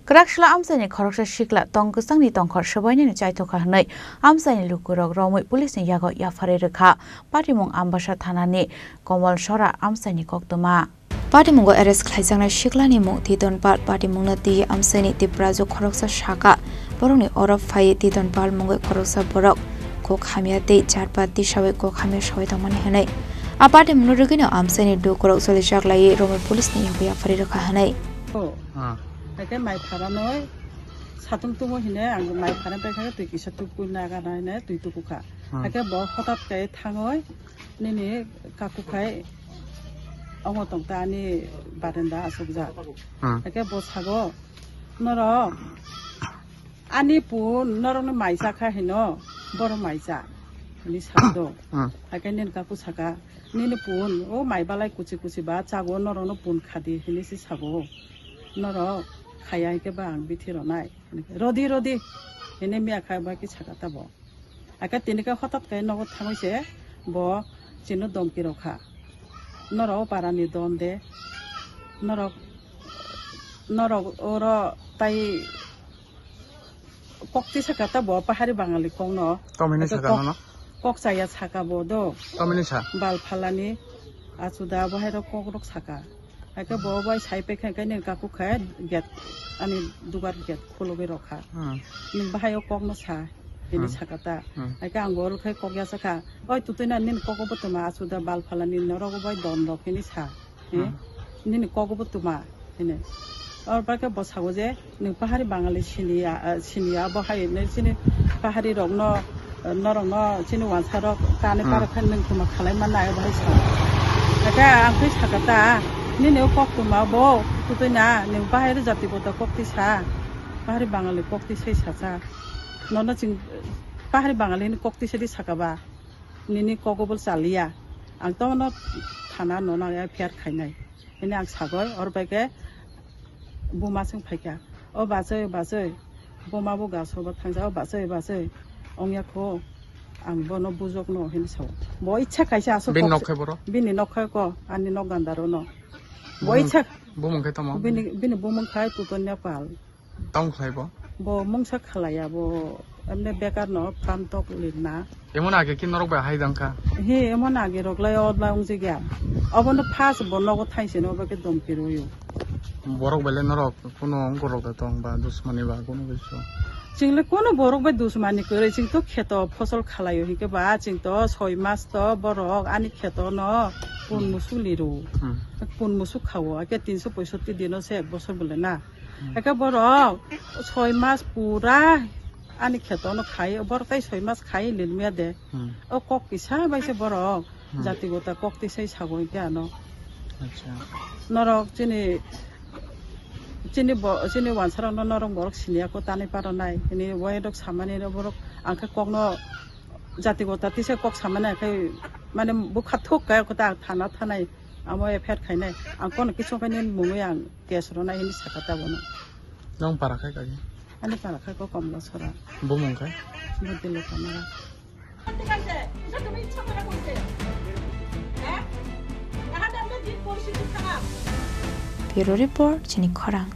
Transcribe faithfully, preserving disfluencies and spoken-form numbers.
Kwraksla amchaini khoroksa sikla tong kwchangni tongkhor swbainani chaithokha hwnwi amchaini lukurok romwi police ni yago yapharwi rwkha. Patimung Ambasa thanani Komol Sora amchaini koktwma. Patimungo arrest khlaijaknai siklani mung Titon Pal. Patimungno twi amchaini Tiprajwk khoroksa saka, borokni oro phaiwi Titon Pal mungwi khoroksa borok kok hamya tei charpa tisawi kok hamya sawi tongmani hwnwi. A patimungno rwgwino amchaini lukurok cholijak laiwi romwi police ni yago yapharwi rwkha hwnwi. Oh. Ah. Haikhe mai pharanoi satung tungo hine ang mai pharan paikha twi kisa tukui naga na hine twi tukukha. Ah. Haikhe bo hotat khe thangoi nini kaku khai omo tongta ani barenda asukjak. Ah. Haikhe bo sago norok ani pun norokno mai chakha hino borok mai cha hini sakdo. Ah. Haikhe nini kaku saka nini pun o mai balai kuchi kuchi ba chago norokno pun khadi hini si sago. Norok khaya hwnkhe ba ang bithi rwnai. Rodi, rodi. Hini miya kha ba ki saka ta bo. Aka tini khe hotat khe nogo thangwi se bo chino domki rokha. Norok o para ni don de. Norok, norok oro tai kok tisa kha ta bo pahari bangali kok no. Tomini aka saka kok, nono? Kok chaya saka bo do. Tomini sa? Bal phalani achuda bo hai rok kok rok saka. Haikhe bo bai sai paikha khe nini kaku khe gate ani dugar gate khulugwi rokha. Hmm. Nini bahai o kokno sa hini Hmm. saka ta. Hmm. Haikhe ang bo oro khai kok ya sakha. Oi tutui na nini kok bo tuma achuda bal phalani norok bai don rok hini sa. He? Hmm. Nini kok bo tuma hini. Oro bai khe bo sago je Nwng pahari bangali siniya, ah, siniya, abo hai nai chini pahari rokno, ah, norokno chini wansa rok kani Hmm. parok khe nwng tuma khalai manai abo hai sa. Aka ang khe saka ta, nini o kok tuma bo, tutui na, nwng bahai rw jati bo ta kok twi sa, pahari bangali kok twi sai sa cha. Nono chwng pahari bangali ni kok twi sai di saka ba, nini kok bo chaliya. Ang tono thana nono F I R khainai. Hini ang sagoi, oro bai khe buma swng phaikha. O bachoi, bachoi, buma bo gaso bo thangsa, o bachoi, bachoi, ongya kho, ang bono bujok no, hini sao. Bo ichha kaisa aswk Bini kok nok se-, khai boro? Bini nok khai ko, ani nok gandaro no. Bo Bumung, ichha bumung khai tamo? Bini, bini bumung khai Tutonya Pal. Tamo khlai bo? Bo mungsa khalaiya, bo emne bekar no phan tok lirna. Emon age ki norok bai hai dang kha? He, emon age rok lai o lai ong jigya. Obo no first bo nogo thaise no obo ke domki rwio. Borok bai le norok kuno ongkor rok da tong ba dusmani ba kuno kisu? Chwng le kuno borok bai dusmani kwrwi, chwng to kheto phosol khalaio hinkhe ba chwng to soi mas to borok ani kheto no pun Hmm. musu liru. Hmm. Pun musu khao, ake tinso poisotti dino se ek bosor bole na. Hmm. Eke borok soi mas pura ani kheto no khai, borok tai soi mas khai lilmiya de. Hmm. O kok kisa bai se borok Hmm. jati gota kok tisai sago hingke ano. Acha. Norok chini, chini bo, chini wansa rok no norok borok siniya ko tanai paro nai. Hini wai rok samani no borok angke kok no jati gota tisa kok samani angke mane bukha thuk kaya kota thana thanai. Amo F I R khainai. Ang kono kisu khainai mungwi ang case rwnai hini saka ta bono. Nong para khai kagi? Ani para khai ko Komla Sora. Bumung khai? Budilo Kamara. Bureau Report, chini khorang.